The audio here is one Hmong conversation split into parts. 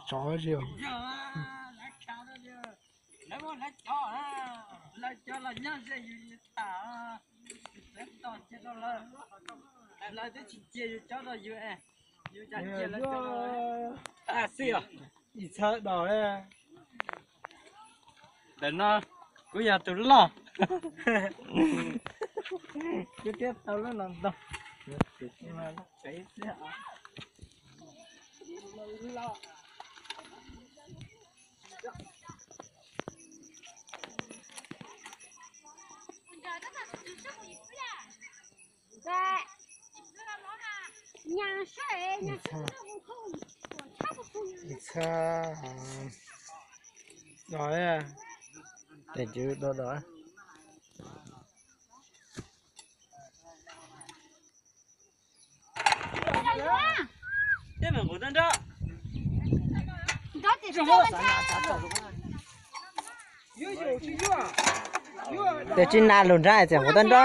Tsov zis. Ib txhab dos. Ntawm no kuv yog tus loj. Kuv thiaj tau lub no ntog. Ib txhab dos, tes cw do do. Tes tsis nas lus nrad txiav nqus tag nrho.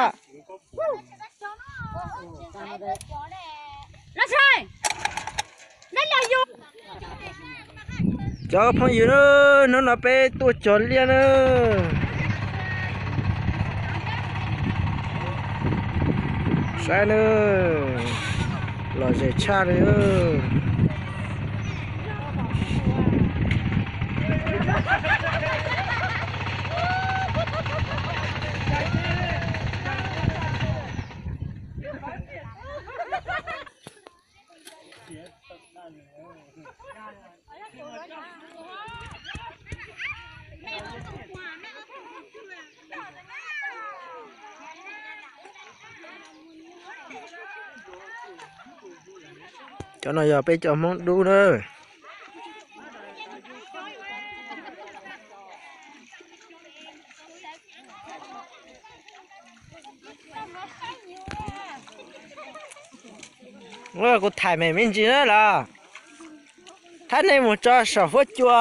Cov phooj ywg, hnub no peb tuaj cog liaj na. Saib na, lom zem tshaj li. Cov no yog peb cov Hmoob dub na. Kuv thaij me me ntsis na los. Thab nej mus tso saum huab cua.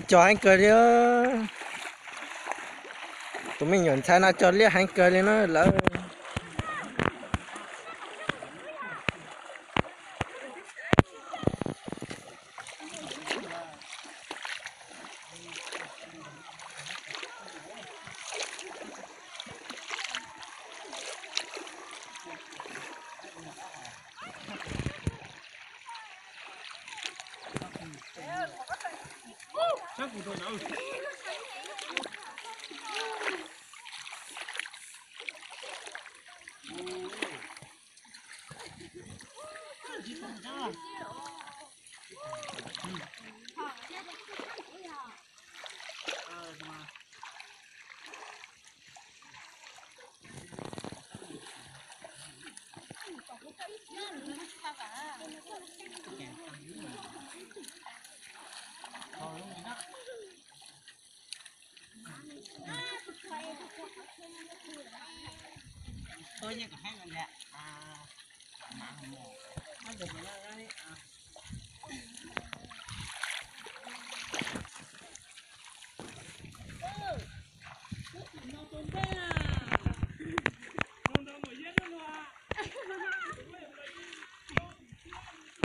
Cog heev kawg li. Tus me nyuam ntxhais no cog liaj heev kawg li na lawm.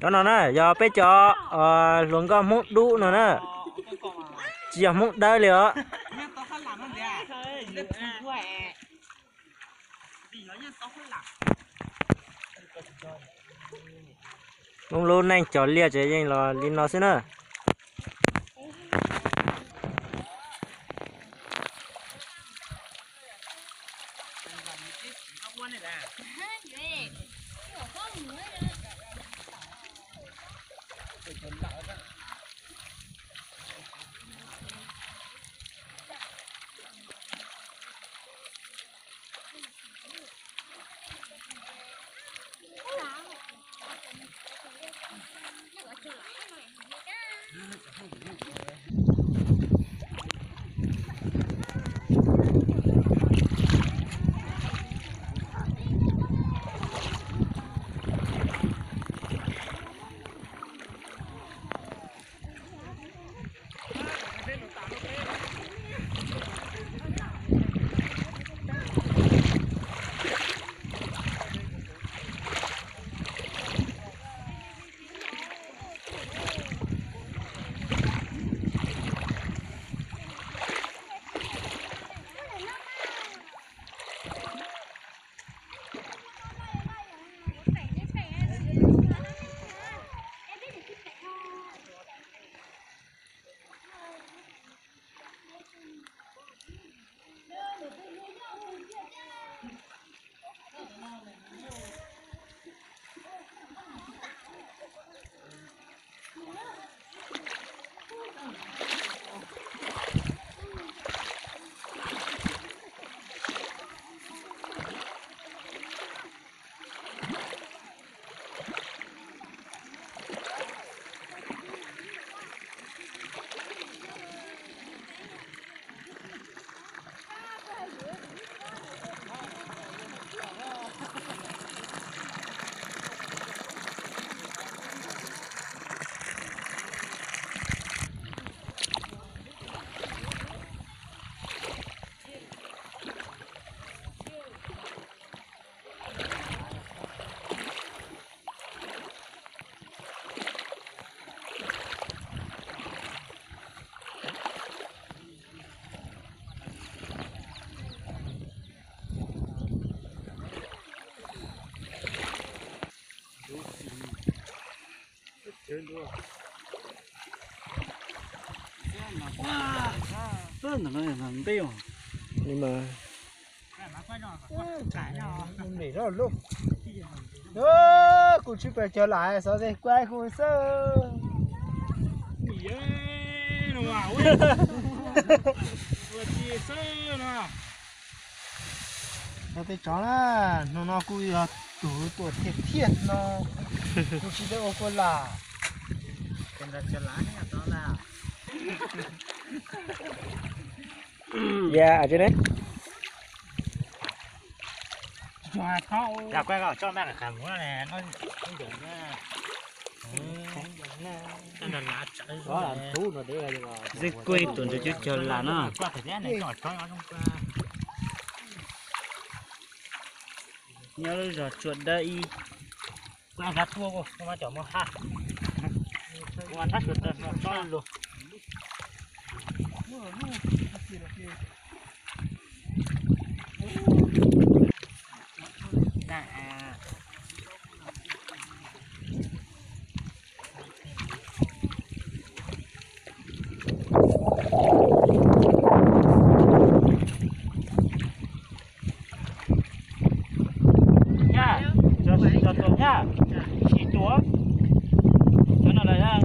Cov no na yog peb cov hluas nkauj Hmoob dub no na, tsis yog Hmoob dawb li os. Hmoob lub neej cov liaj ces yeej los li no xwb na. Kuv tsis pom cov lam xov tej kuaj kuv xwb. Xov tej tsov na, hmo no kuj yog tus tuaj thiaj thiaj no, kuv tsis tau ua kuaj lam. Zeb kuj ib tug ntawd cov cog lam na. Nyob lub zos Tsua Dawb ib. Nyab, cov tuag nyab, ib tuag, cov no lawm.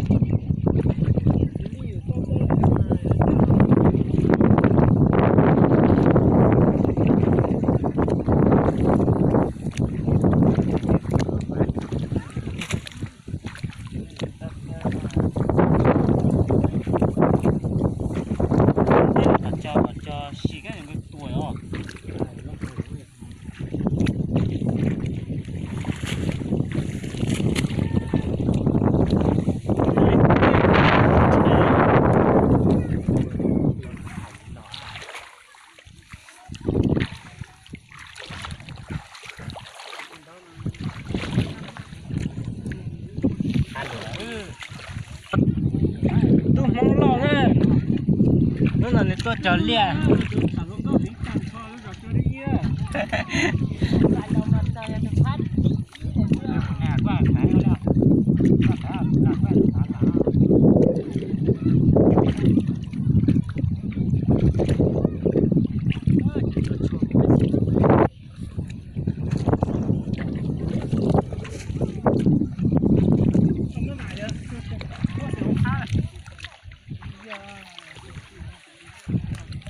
Tuaj cog liaj.